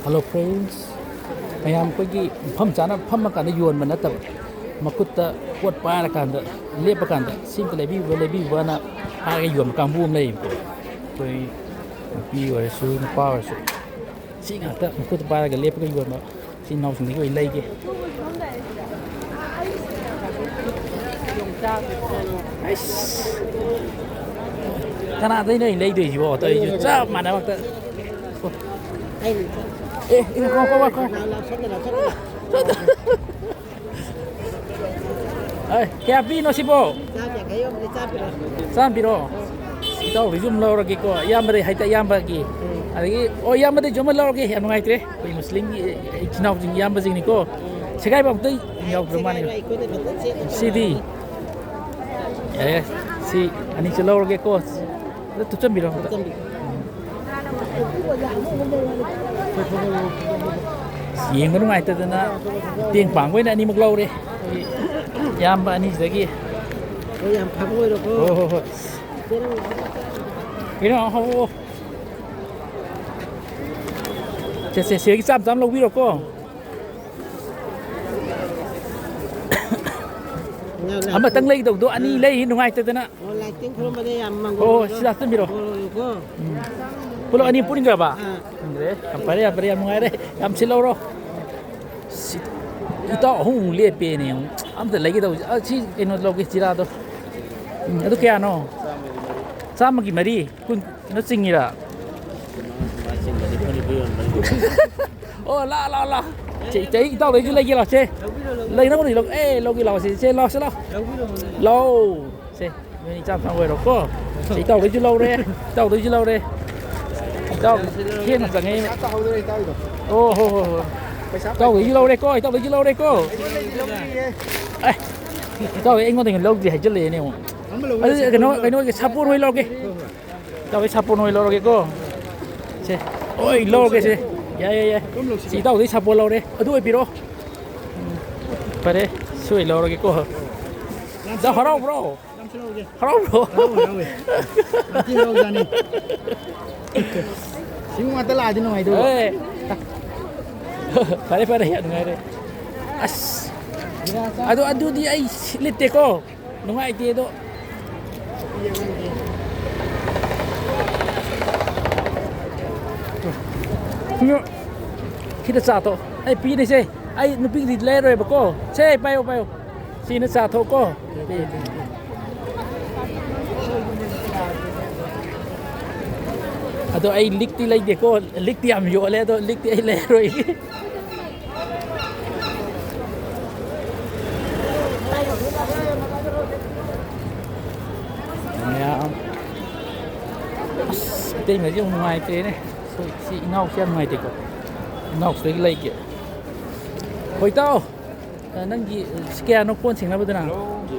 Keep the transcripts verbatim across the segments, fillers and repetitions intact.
Hello friends, ꯃꯌꯥꯝ ꯑꯩꯈꯣꯏꯒꯤ ꯃꯐꯝ ꯆꯥꯅ ꯐꯝꯃꯀꯥꯟꯗ ꯌꯣꯟꯕ ꯅꯠꯇꯕ, ꯃꯈꯨꯠꯇ ꯄꯣꯠ ꯄꯥꯏꯔꯀꯥꯟꯗ, ꯂꯦꯞꯄꯀꯥꯟꯗ "ꯁꯤ ꯑꯝꯇ ꯂꯩꯕꯤꯌꯨꯕ, ꯂꯩꯕꯤꯌꯨꯕꯅ" ꯍꯥꯏꯔꯒ ꯌꯣꯟꯕ ꯀꯥꯡꯕꯨ ꯑꯃ ꯂꯩꯌꯦꯕꯀꯣ꯫ ꯑꯩꯈꯣꯏ ꯅꯨꯄꯤ ꯑꯣꯏꯔꯁꯨ ꯅꯨꯄꯥ ꯑꯣꯏꯔꯁꯨ ꯁꯤ ꯉꯥꯛꯇ ꯃꯈꯨꯠꯇ ꯄꯥꯏꯔꯒ ꯂꯦꯞꯄꯒ ꯌꯣꯟꯕ ꯏꯆꯤꯟ ꯏꯅꯥꯎꯁꯤꯡꯗꯒꯤ ꯑꯣꯏꯅ ꯂꯩꯒꯦ꯫ ꯑꯩꯁ, ꯀꯅꯥꯗꯩꯅꯣ ꯑꯩꯅ ꯂꯩꯗꯣꯏꯁꯤꯕꯣ? ꯇꯧꯔꯤꯁꯨ ꯆꯞ ꯃꯥꯟꯅꯕ ꯉꯥꯛꯇ꯫ ꯑꯦ, ꯑꯦ, ꯀꯣ, ꯀꯣ, ꯀꯣ, ꯀꯣ꯫ ꯑꯦ, ꯀꯌꯥ ꯄꯤꯅꯣ ꯁꯤꯕꯣ? ꯆꯥꯝ ꯄꯤꯔꯣ꯫ ꯏꯇꯥꯎꯒꯤꯁꯨ ꯑꯗꯨꯝ ꯂꯧꯔꯒꯦꯀꯣ, ꯏꯌꯥꯝꯕꯗꯩ ꯍꯥꯏꯇꯥ ꯏꯌꯥꯝꯕꯒꯤ꯫ ꯑꯗꯒꯤ, ꯑꯣ, ꯏꯌꯥꯝꯕꯗꯩꯁꯨ ꯑꯃ ꯂꯧꯔꯒꯦ, ꯌꯥꯝ ꯅꯨꯡꯉꯥꯏꯇ꯭ꯔꯦ꯫ ꯑꯩꯈꯣꯏ ꯃꯨꯁꯂꯤꯝꯒꯤ ꯏꯆꯤꯟ ꯏꯅꯥꯎꯁꯤꯡ, ꯏꯌꯥꯝꯕꯁꯤꯡꯅꯤꯀꯣ꯫ ꯁꯦꯒꯥꯏꯕ ꯑꯝꯇ ꯌꯥꯎꯗ꯭ꯔ ꯃꯥꯜꯂꯦ꯫ ꯁꯤꯗꯤ꯫ ꯌꯥꯔꯦ, ꯁꯤ ꯑꯅꯤꯁꯨ ꯂꯧꯔꯒꯦꯀꯣ꯫ ꯑꯗꯨ ꯇꯨꯞꯆꯟꯕꯤꯔꯣ ꯑꯝꯇ꯫ ꯌꯦꯡꯕ ꯅꯨꯡꯉꯥꯏꯇꯗꯅ ꯃꯇꯦꯡ ꯄꯥꯡꯕ ꯑꯣꯏꯅ ꯑꯅꯤꯃꯛ ꯂꯧꯔꯦ꯫ ꯑꯩꯈꯣꯏ ꯏꯌꯥꯝꯕ ꯑꯅꯤꯁꯤꯗꯒꯤ꯫ ꯍꯣꯏ, ꯌꯥꯝ ꯐꯕ ꯑꯣꯏꯔꯣꯀꯣ꯫ ꯍꯣꯏ, ꯍꯣꯏ, ꯍꯣꯏ꯫ ꯀꯩꯅꯣ, ꯍꯧ-, ꯁꯦ, ꯁꯦ, ꯁꯤꯗꯒꯤ ꯆꯥꯝ ꯆꯥꯝ ꯂꯧꯕꯤꯔꯣꯀꯣ꯫ ꯉꯥ ꯂꯥꯏ-, ꯑꯃꯇꯪ ꯂꯩꯒꯗꯧꯗꯣ ꯑꯅꯤ ꯑꯥ꯫ ꯂꯩ, ꯅꯨꯡꯉꯥꯏꯇꯗꯅ꯫ ꯑꯣ, ꯂꯥꯏ ꯇꯤꯟ ꯈꯨꯔꯨꯝꯕꯗꯩ ꯌꯥꯝ ꯃꯪꯒꯣꯜ ꯍꯣꯏ, ꯍꯣꯏ, ꯑꯣꯏꯕ ꯁꯤꯗ ꯍꯥꯞꯆꯤꯟꯕꯤꯔꯣ꯫ ꯕꯣꯔ ꯑꯣꯏꯌꯨꯀꯣ꯫ ꯎꯝ꯫ ꯄꯨꯂꯞ ꯑꯅꯤ ꯄꯨꯟꯈ꯭ꯔꯕ? ꯑꯥ꯫ ꯈꯪꯗ꯭ꯔꯦ꯫ ꯌꯥꯝ ꯐꯔꯦ, ꯌꯥꯝ ꯐꯔꯦ, ꯌꯥꯝ ꯅꯨꯡꯉꯥꯏꯔꯦ꯫ ꯌꯥꯝ ꯁꯤꯜꯍꯧꯔꯣ꯫ ꯁꯤ, ꯏꯇꯥꯎ ꯑꯍꯨꯝꯃꯨꯛ ꯂꯦꯞꯄꯦꯅꯦ꯫ ꯑꯝꯇ ꯂꯩꯒꯦ ꯇꯧꯕꯁꯦ꯫ ꯑꯥ, ꯁꯤ ꯀꯩꯅꯣ ꯂꯧꯒꯦ, ꯖꯤꯔꯥꯗꯣ꯫ ꯎꯝ, ꯑꯗꯨ ꯀꯌꯥꯅꯣ? ꯆꯥꯝꯃꯒꯤ ꯃꯔꯤ꯫ ꯀꯨꯟ ꯀꯩꯅꯣ ꯆꯤꯡꯉꯤꯔꯥ? ꯑꯣ, ꯂꯥ, ꯂꯥ, ꯂꯥ꯫ ꯆꯦ, ꯆꯦ, ꯏꯇꯥꯎꯗꯩꯁꯨ ꯂꯩꯒꯦ ꯂꯥꯎ, ꯆꯦ꯫ ꯂꯩꯅꯕꯅꯤ, ꯂꯧ-, ꯑꯦ, ꯂꯧꯒꯦ ꯂꯥꯎ, ꯆꯦ, ꯆꯦ, ꯂꯥꯎ, ꯆꯦ, ꯂꯥꯎ꯫ ꯂꯧ꯫ ꯆꯦ, ꯅꯣꯏ ꯏꯆꯥ ꯐꯪ ꯑꯣꯏꯔꯣꯀꯣ꯫ ꯆꯦ, ꯏꯇꯥꯎꯗꯩꯁꯨ ꯂꯧꯔꯦ, ꯏꯇꯥꯎꯗꯩꯁꯨ ꯂꯧꯔꯦ꯫ ꯏꯇꯥꯎ ꯊꯦꯡꯅ ꯆꯪꯉꯛꯏ꯫ ꯑꯣ, ꯍꯣ, ꯍꯣ, ꯍꯣ꯫ ꯏꯇꯥꯎꯗꯩꯁꯨ ꯂꯧꯔꯦꯀꯣ, ꯏꯇꯥꯎꯗꯩꯁꯨ ꯂꯧꯔꯦꯀꯣ꯫ ꯑꯦ, ꯏꯇꯥꯎ ꯑꯩꯉꯣꯟꯗꯒꯤ ꯂꯧꯗ꯭ꯔꯤ ꯍꯥꯏꯖꯤꯜꯂꯛꯑꯦꯅꯦ ꯑꯃꯨꯛ꯫ ꯑꯗꯨꯗꯤ ꯀꯩꯅꯣ, ꯀꯩꯅꯣꯒꯤ ꯁꯥꯄꯣꯟ ꯑꯣꯏ ꯂꯧꯔꯒꯦ꯫ ꯏꯇꯥꯎꯗꯩ ꯁꯥꯄꯣꯟ ꯑꯣꯏ ꯂꯧꯔꯒꯦꯀꯣ꯫ ꯁꯦ, ꯍꯣꯏ, ꯂꯧꯔꯒꯦ ꯁꯦ꯫ ꯌꯥꯏ, ꯌꯥꯏ, ꯌꯥꯏ꯫ ꯁꯤ ꯏꯇꯥꯎꯗꯩ ꯁꯥꯄꯣꯟ ꯂꯧꯔꯦ꯫ ꯑꯗꯨ ꯑꯣꯏꯕꯤꯔꯣ꯫ ꯎꯝ, ꯐꯔꯦ, ꯁꯤ ꯑꯣꯏ ꯂꯧꯔꯒꯦꯀꯣ꯫ ꯏꯇꯥꯎ ꯍꯔꯥꯎꯕ꯭ꯔꯣ? ꯍꯔꯥꯎꯕ꯭ꯔꯣ? ꯍꯔꯥꯎꯋꯦ, ꯍꯔꯥꯎꯋꯦ꯫ ꯌꯥꯝ ꯊꯤ ꯍꯔꯥꯎꯖꯥꯠꯅꯤ꯫ ꯁꯤꯒꯨꯝꯕ ꯉꯥꯛꯇ ꯂꯥꯛꯑꯗꯤ ꯅꯨꯡꯉꯥꯏꯗꯣꯏꯕ꯫ ꯑꯦ꯫ ꯐꯔꯦ, ꯐꯔꯦ, ꯌꯥꯝ ꯅꯨꯡꯉꯥꯏꯔꯦ꯫ ꯑꯁ꯫ ꯑꯗꯣ ꯑꯗꯨꯗꯤ ꯑꯩ ꯂꯤꯠꯇꯦꯀꯣ꯫ ꯅꯨꯡꯉꯥꯏꯇꯦ ꯑꯗꯣ꯫ ꯁꯤꯗ ꯆꯥ ꯇꯣ꯫ ꯑꯩ ꯄꯤꯔꯤꯁꯦ꯫ ꯑꯩ ꯅꯨꯄꯤꯒꯤꯗꯤ ꯂꯩꯔꯣꯏꯕꯀꯣ꯫ ꯁꯦ, ꯄꯥꯏꯌꯣ, ꯄꯥꯏꯌꯣ꯫ ꯁꯤꯅ ꯆꯥꯊꯣꯛꯀꯣ꯫ ꯑꯗꯣ ꯑꯩ ꯂꯤꯛꯇꯤ ꯂꯩꯗꯦꯀꯣ, ꯂꯤꯛꯇꯤ ꯌꯥꯝ ꯌꯣꯜꯂꯦ, ꯑꯗꯣ ꯂꯤꯛꯇꯤ ꯑꯩ ꯂꯩꯔꯣꯏꯒꯦ꯫ ꯃꯌꯥꯝ꯫ ꯑꯁ, ꯏꯇꯩꯃꯁꯦ ꯌꯥꯝ ꯅꯨꯡꯉꯥꯏꯇ꯭ꯔꯦꯅꯦ꯫ ꯁꯤ, ꯁꯤ ꯏꯅꯥꯎꯁꯦ ꯌꯥꯝ ꯅꯨꯡꯉꯥꯏꯇꯦꯀꯣ꯫ ꯏꯅꯥꯎꯁꯤꯗꯒꯤ ꯂꯩꯒꯦ꯫ ꯍꯣꯏ, ꯏꯇꯥꯎ꯫ ꯑ, ꯅꯪꯒꯤ, ꯑ, ꯁꯤ ꯀꯌꯥꯅꯣ ꯀꯣꯟ ꯁꯦꯡꯅꯕꯗꯨꯅ?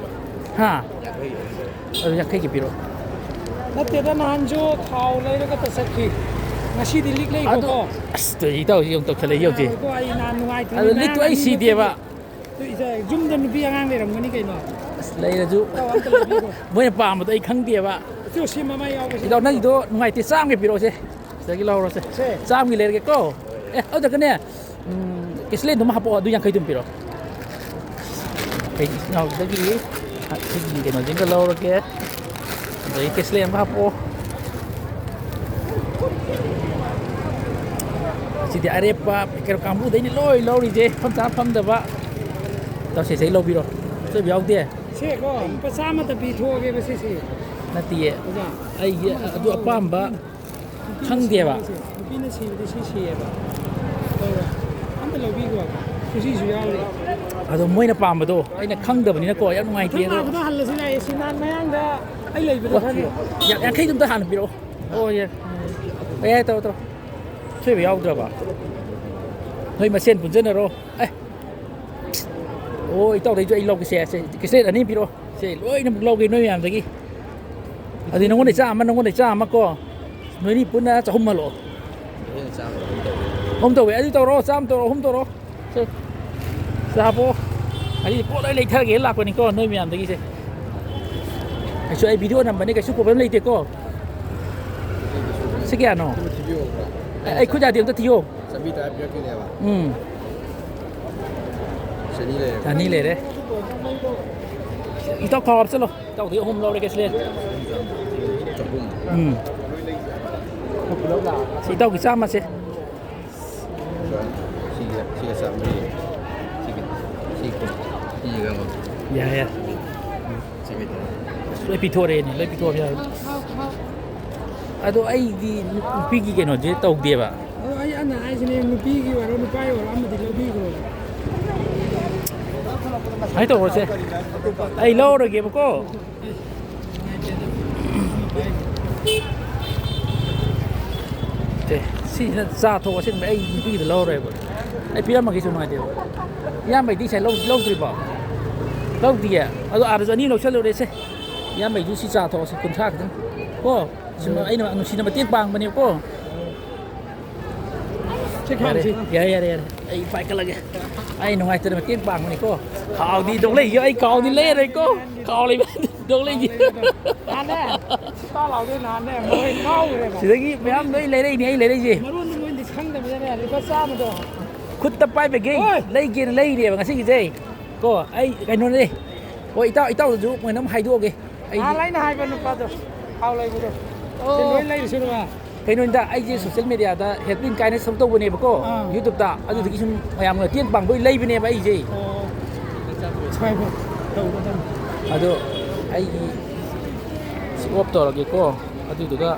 ꯍꯥ? ꯑꯗꯨ ꯌꯥꯡꯈꯩꯒꯤ ꯄꯤꯔꯛꯑꯣ꯫ ꯅꯠꯇꯦꯗ, ꯅꯍꯥꯟꯁꯨ ꯊꯥꯎ ꯂꯩꯔꯒꯇ ꯆꯠꯈꯤ꯫ ꯉꯁꯤꯗꯤ ꯂꯤꯛ ꯑꯗꯨ, ꯂꯩꯀꯣ꯫ ꯑꯁ, ꯇꯧ-, ꯏꯇꯥꯎꯁꯤ ꯑꯃꯨꯛ ꯇꯧꯁꯜꯂꯛꯏ ꯍꯧꯖꯤꯛ꯫ ꯉꯥꯏꯈꯣꯀꯣ, ꯑꯩ ꯅꯍꯥꯟ ꯅꯨꯡꯉꯥꯏꯇ꯭ꯔꯤꯉꯩ ꯑꯗꯨ ꯂꯤꯛꯇꯨ ꯃꯌꯥꯡ ꯑꯩ ꯑꯅꯤꯗꯣ ꯁꯤꯗꯦꯕ꯫ ꯇꯨ-, ꯏꯆꯦ, ꯌꯨꯝꯗ ꯅꯨꯄꯤ ꯑꯉꯥꯡ ꯂꯩꯔꯝꯒꯅꯤ ꯀꯩꯅꯣ꯫ ꯑꯁ, ꯂꯩꯔꯁꯨ ꯏꯇꯥꯎ ꯑꯝꯇ ꯂꯩꯕꯤꯈꯣ꯫ ꯃꯣꯏꯅ ꯄꯥꯝꯕꯗꯣ ꯑꯩ ꯈꯪꯗꯦꯕ꯫ ꯏꯇꯥꯎ, ꯁꯤ ꯃꯃꯥꯏ ꯌꯥꯎꯕꯁꯤ ꯏꯇꯥꯎ, ꯅꯪꯒꯤꯗꯣ ꯅꯨꯡꯉꯥꯏꯇꯦ, ꯆꯥꯝꯃꯒꯤ ꯄꯤꯔꯛꯑꯣꯁꯦ꯫ ꯁꯤꯗꯒꯤ ꯂꯧꯔꯁꯦ꯫ ꯁꯦ꯫ ꯆꯥꯝꯃꯒꯤ ꯂꯩꯔꯒꯦꯀꯣ꯫ ꯑꯦ, ꯑꯗꯨꯗꯒꯅꯦ, ꯎꯝ, ꯀꯦꯁꯂꯦꯟꯗꯨꯃ ꯍꯥꯄꯛꯑꯣ, ꯑꯗꯨ ꯌꯥꯡꯈꯩꯗꯨꯝ ꯄꯤꯔꯛꯑꯣ꯫ ꯑꯩ ꯏꯆꯤꯟ ꯏꯅꯥꯎꯗꯒꯤ ꯁꯤꯒꯤ ꯀꯩꯅꯣꯁꯤꯒ ꯂꯧꯔꯒꯦ꯫ ꯑꯗꯒꯤ ꯀꯦꯁꯂꯦꯟ ꯑꯃ ꯍꯥꯄꯛꯑꯣ꯫ ꯁꯤꯗꯤ ꯑꯔꯦꯞꯄ ꯀꯩꯅꯣ ꯀꯥꯡꯕꯨꯗꯩꯅꯤ ꯂꯣꯏ ꯂꯧꯔꯤꯁꯦ, ꯐꯝ ꯆꯥ ꯐꯝꯗꯕ꯫ ꯇꯧꯁꯦ, ꯁꯤ ꯂꯧꯕꯤꯔꯣ꯫ ꯑꯆꯣꯏꯕ ꯌꯥꯎꯗꯦ? ꯁꯦꯀꯣ, ꯂꯨꯄꯥ ꯆꯥꯝꯃꯇ ꯄꯤꯊꯣꯛꯑꯒꯦꯕ ꯁꯤꯁꯦ꯫ ꯅꯠꯇꯤꯌꯦ꯫ ꯑꯣꯖꯥ, ꯑꯩꯒꯤ ꯑꯗꯨ ꯑꯄꯥꯝꯕ ꯅꯨꯄꯤꯅ ꯈꯪꯗꯦꯕ꯫ ꯁꯤꯕꯁꯦ, ꯅꯨꯄꯤꯅ ꯁꯤꯕꯗꯤ ꯁꯤ ꯁꯤꯌꯦꯕ꯫ ꯑꯗꯨꯒ ꯑꯝꯇ ꯂꯧꯕꯤꯈꯣ꯫ ꯈꯨꯖꯤꯁꯨ ꯌꯥꯎꯔꯤ꯫ ꯑꯗꯣ ꯃꯣꯏꯅ ꯄꯥꯝꯕꯗꯣ ꯑꯩꯅ ꯈꯪꯗꯕꯅꯤꯅꯀꯣ, ꯌꯥꯝ ꯅꯨꯡꯉꯥꯏꯇꯦ ꯑꯗꯣ꯫ ꯂꯥꯛꯄꯗ ꯍꯜꯂꯁꯨ ꯌꯥꯏꯌꯦ꯫ ꯁꯤ ꯅꯍꯥꯟ ꯃꯌꯥꯡꯗ ꯑꯩ ꯂꯩꯕꯗꯣ ꯑꯣ, ꯈꯪꯉꯦ꯫ ꯌꯥ-, ꯌꯥꯡꯈꯩꯗꯨꯝꯇ ꯍꯥꯟꯅ ꯄꯤꯔꯛꯑꯣ꯫ ꯑꯣ, ꯌꯥꯏ꯫ ꯌꯥꯏ, ꯇꯧꯔꯣ, ꯇꯧꯔꯣ꯫ ꯑꯁꯣꯏꯕ ꯌꯥꯎꯗ꯭ꯔꯕ? ꯅꯣꯏ ꯃꯁꯦꯟ ꯄꯨꯟꯖꯟꯅꯔꯣ꯫ ꯑꯦ꯫ ꯑꯣ, ꯏꯇꯥꯎꯗꯩꯁꯨ ꯑꯩ ꯂꯧꯒꯦꯁꯦ꯫ ꯁꯦ, ꯀꯦꯁꯦꯠ ꯑꯅꯤ ꯄꯤꯔꯛꯑꯣ꯫ ꯁꯦ, ꯂꯣꯏꯅꯃꯛ ꯂꯧꯒꯦ ꯅꯣꯏ ꯃꯌꯥꯝꯗꯒꯤ꯫ ꯑꯗꯨꯗꯤ ꯅꯉꯣꯟꯗꯩ ꯆꯥꯝꯃ, ꯅꯉꯣꯟꯗꯩ ꯆꯥꯝꯃ ꯀꯣ꯫ ꯅꯣꯏꯅꯤ ꯄꯨꯟꯅ ꯆꯍꯨꯝ ꯍꯜꯂꯛꯑꯣ꯫ ꯑꯩꯅ ꯆꯥꯝꯃ ꯑꯍꯨꯝ ꯇꯧꯒꯦ꯫ ꯑꯍꯨꯝ ꯇꯧꯋꯦ꯫ ꯑꯗꯨ ꯇꯧꯔꯣ, ꯆꯥꯝꯃ ꯇꯧꯔꯣ, ꯑꯍꯨꯝ ꯇꯧꯔꯣ꯫ ꯁꯦ꯫ ꯆꯥꯕꯣ꯫ ꯑꯩ ꯄꯣꯠ ꯂꯣꯏ ꯂꯩꯊꯔꯒꯦ ꯂꯥꯛꯄꯅꯤꯀꯣ ꯅꯣꯏ ꯃꯌꯥꯝꯗꯒꯤꯁꯦ꯫ ꯑꯩꯁꯨ ꯑꯩ ꯚꯤꯗꯤꯑꯣ ꯅꯝꯕꯅꯤ, ꯀꯩꯁꯨ ꯄ꯭ꯔꯣꯕ꯭ꯂꯦꯝ ꯂꯩꯇꯦꯀꯣ꯫ ꯁꯤ ꯀꯌꯥꯅꯣ? ꯑꯗꯨ ꯊꯤꯕꯤꯌꯣ꯫ ꯑꯦ, ꯑꯩ ꯈꯨꯠ ꯌꯥꯗꯦ, ꯑꯝꯇ ꯊꯤꯌꯣ꯫ ꯆꯥꯝꯃꯔꯤ ꯇꯔꯥ ꯄꯤꯔꯛꯇꯣꯏꯅꯦꯕ꯫ ꯎꯝ꯫ ꯆꯅꯤ ꯂꯩꯔꯦ꯫ ꯆꯅꯤ ꯂꯩꯔꯦ꯫ ꯏꯇꯥꯎ ꯈꯥꯎ ꯍꯥꯞꯆꯜꯂꯣ꯫ ꯏꯇꯥꯎꯗꯤ ꯑꯍꯨꯝ ꯂꯧꯔꯒꯦ ꯁꯤꯂꯦ꯫ ꯆꯍꯨꯝ꯫ ꯎꯝ꯫ ꯁꯤ ꯏꯇꯥꯎꯒꯤ ꯆꯥꯝꯃꯁꯦ꯫ ꯁꯤꯒ, ꯁꯤꯒ ꯆꯥꯝꯃꯔꯤ꯫ ꯁꯤꯒ, ꯁꯤꯒ, ꯁꯤꯒ ꯑꯃ꯫ ꯌꯥꯏ, ꯌꯥꯏ꯫ ꯁꯤꯒ ꯇꯧꯔꯣ꯫ ꯂꯣꯏ ꯄꯤꯊꯣꯔꯛꯑꯦꯅꯦ, ꯂꯣꯏ ꯄꯤꯊꯣꯛꯑꯦ ꯍꯥꯏꯕ꯫ ꯑꯗꯣ ꯑꯩꯗꯤ ꯅꯨꯄꯤꯒꯤ ꯀꯩꯅꯣꯁꯦ ꯇꯧꯗꯦꯕ꯫ ꯑꯗꯣ ꯑꯩ ꯑꯩꯅ ꯍꯥꯏꯁꯤꯅꯦ, ꯅꯨꯄꯤꯒꯤ ꯑꯣꯏꯔꯣ ꯅꯨꯄꯥꯒꯤ ꯑꯣꯏꯔꯣ ꯑꯃꯗꯤ ꯂꯧꯕꯤꯈ꯭ꯔꯣ꯫ ꯁꯨꯃꯥꯏꯅ ꯇꯧꯔꯁꯦ, ꯑꯩ ꯂꯧꯔꯒꯦꯕꯀꯣ꯫ ꯁꯦ, ꯁꯤꯁꯤꯅ ꯆꯥ ꯊꯣꯛꯑꯁꯤ, ꯑꯩ ꯅꯨꯄꯤꯒꯤꯗ ꯂꯧꯔꯣꯏꯕ꯫ ꯑꯩ ꯄꯤꯔꯝꯃꯒꯦꯁꯨ ꯅꯨꯡꯉꯥꯏꯇꯦꯕ꯫ ꯏꯌꯥꯝꯕꯩꯗꯤ ꯉꯁꯥꯏ ꯂꯧ-, ꯂꯧꯗ꯭ꯔꯤꯕꯣ? ꯂꯧꯗ꯭ꯔꯤꯌꯦ꯫ ꯑꯗꯣ ꯑꯥꯗꯁꯨ ꯑꯅꯤ ꯂꯧꯁꯜꯂꯨꯔꯦꯁꯦ꯫ ꯏꯌꯥꯝꯕꯩꯁꯨ ꯁꯤ ꯆꯥ ꯊꯣꯛꯑꯁꯤ, ꯀꯨꯟꯊ꯭ꯔꯥ ꯈꯤꯇꯪ꯫ ꯀꯣ? ꯁꯨꯝ ꯎꯝ꯫ ꯑꯩꯅ ꯅꯨꯡꯁꯤꯅ ꯃꯇꯦꯡ ꯄꯥꯡꯕꯅꯦꯕꯀꯣ꯫ ꯁꯤ ꯌꯥꯔꯦ, ꯈꯥꯝꯁꯤ꯫ ꯌꯥꯔꯦ, ꯌꯥꯔꯦ, ꯌꯥꯔꯦ꯫ ꯑꯩ ꯄꯥꯏꯈꯠꯂꯒꯦ꯫ ꯑꯩ ꯅꯨꯡꯉꯥꯏꯇꯅ ꯃꯇꯦꯡ ꯄꯥꯡꯕꯅꯤꯀꯣ꯫ ꯈꯥꯎꯗꯤ ꯗꯣꯛ ꯂꯩꯌꯣ, ꯑꯩ ꯈꯥꯎꯗꯤ ꯂꯩꯔꯣꯏꯀꯣ꯫ ꯈꯥꯎ ꯂꯩꯕ ꯗꯣꯛ ꯂꯩꯌꯣ꯫ ꯅꯍꯥꯟꯅꯦ, ꯁꯤ ꯄꯥ ꯂꯥꯎꯗꯣꯏ ꯅꯍꯥꯟꯅꯦ, ꯃꯣꯏ ꯉꯥꯎꯈ꯭ꯔꯦꯕ꯫ ꯁꯤꯗꯒꯤ ꯃꯌꯥꯝ ꯂꯣꯏ ꯂꯩꯔꯛꯏꯅꯦ, ꯑꯩ ꯂꯩꯔꯛꯏꯁꯦ꯫ ꯃꯔꯣꯟꯗꯣ ꯃꯣꯏꯗꯤ ꯈꯪꯗꯕꯅꯤꯅꯅꯦ, ꯂꯨꯄꯥ ꯆꯥꯝꯃꯗꯣ꯫ ꯈꯨꯠꯇ ꯄꯥꯏꯕꯒꯤ ꯍꯣꯏ꯫ ꯂꯩꯒꯦꯅ ꯂꯩꯔꯦꯕ ꯉꯁꯤꯒꯤꯁꯦ꯫ ꯀꯣ, ꯑꯩ ꯀꯩꯅꯣꯅꯦ꯫ ꯍꯣꯏ, ꯏꯇꯥꯎ, ꯏꯇꯥꯎꯗꯁꯨ ꯀꯩꯅꯣꯝ ꯍꯥꯏꯗꯣꯛꯑꯒꯦ꯫ ꯑꯩ ꯅꯍꯥꯟ ꯑꯩꯅ ꯍꯥꯏꯕ ꯅꯨꯄꯥꯗꯣ, ꯈꯥꯎ ꯂꯩꯕꯗꯣ꯫ ꯁꯤ ꯑꯣ꯫ ꯂꯣꯏ ꯂꯩꯔꯨꯁꯤꯔꯕ? ꯀꯩꯅꯣꯅꯤꯗ, ꯑꯩꯁꯦ social media ꯗ helping kindness ꯁꯨꯝ ꯇꯧꯕꯅꯦꯕꯀꯣ, ꯑꯥ꯫ YouTube ꯇ꯫ ꯑꯗꯨꯗꯨꯒꯤ ꯑꯥ꯫ ꯁꯨꯝ ꯃꯌꯥꯝꯅ ꯃꯇꯦꯡ ꯄꯥꯡꯕꯒꯤ ꯂꯩꯕꯅꯦꯕ ꯑꯩꯁꯦ꯫ ꯑꯣ꯫ ꯁ꯭ꯋꯥꯏꯐꯥꯎ ꯇꯧꯒꯗꯕꯅꯤ꯫ ꯑꯗꯣ ꯑꯩꯒꯤ ꯁꯤ off ꯇꯧꯔꯒꯦꯀꯣ꯫ ꯑꯗꯨꯗꯨꯒ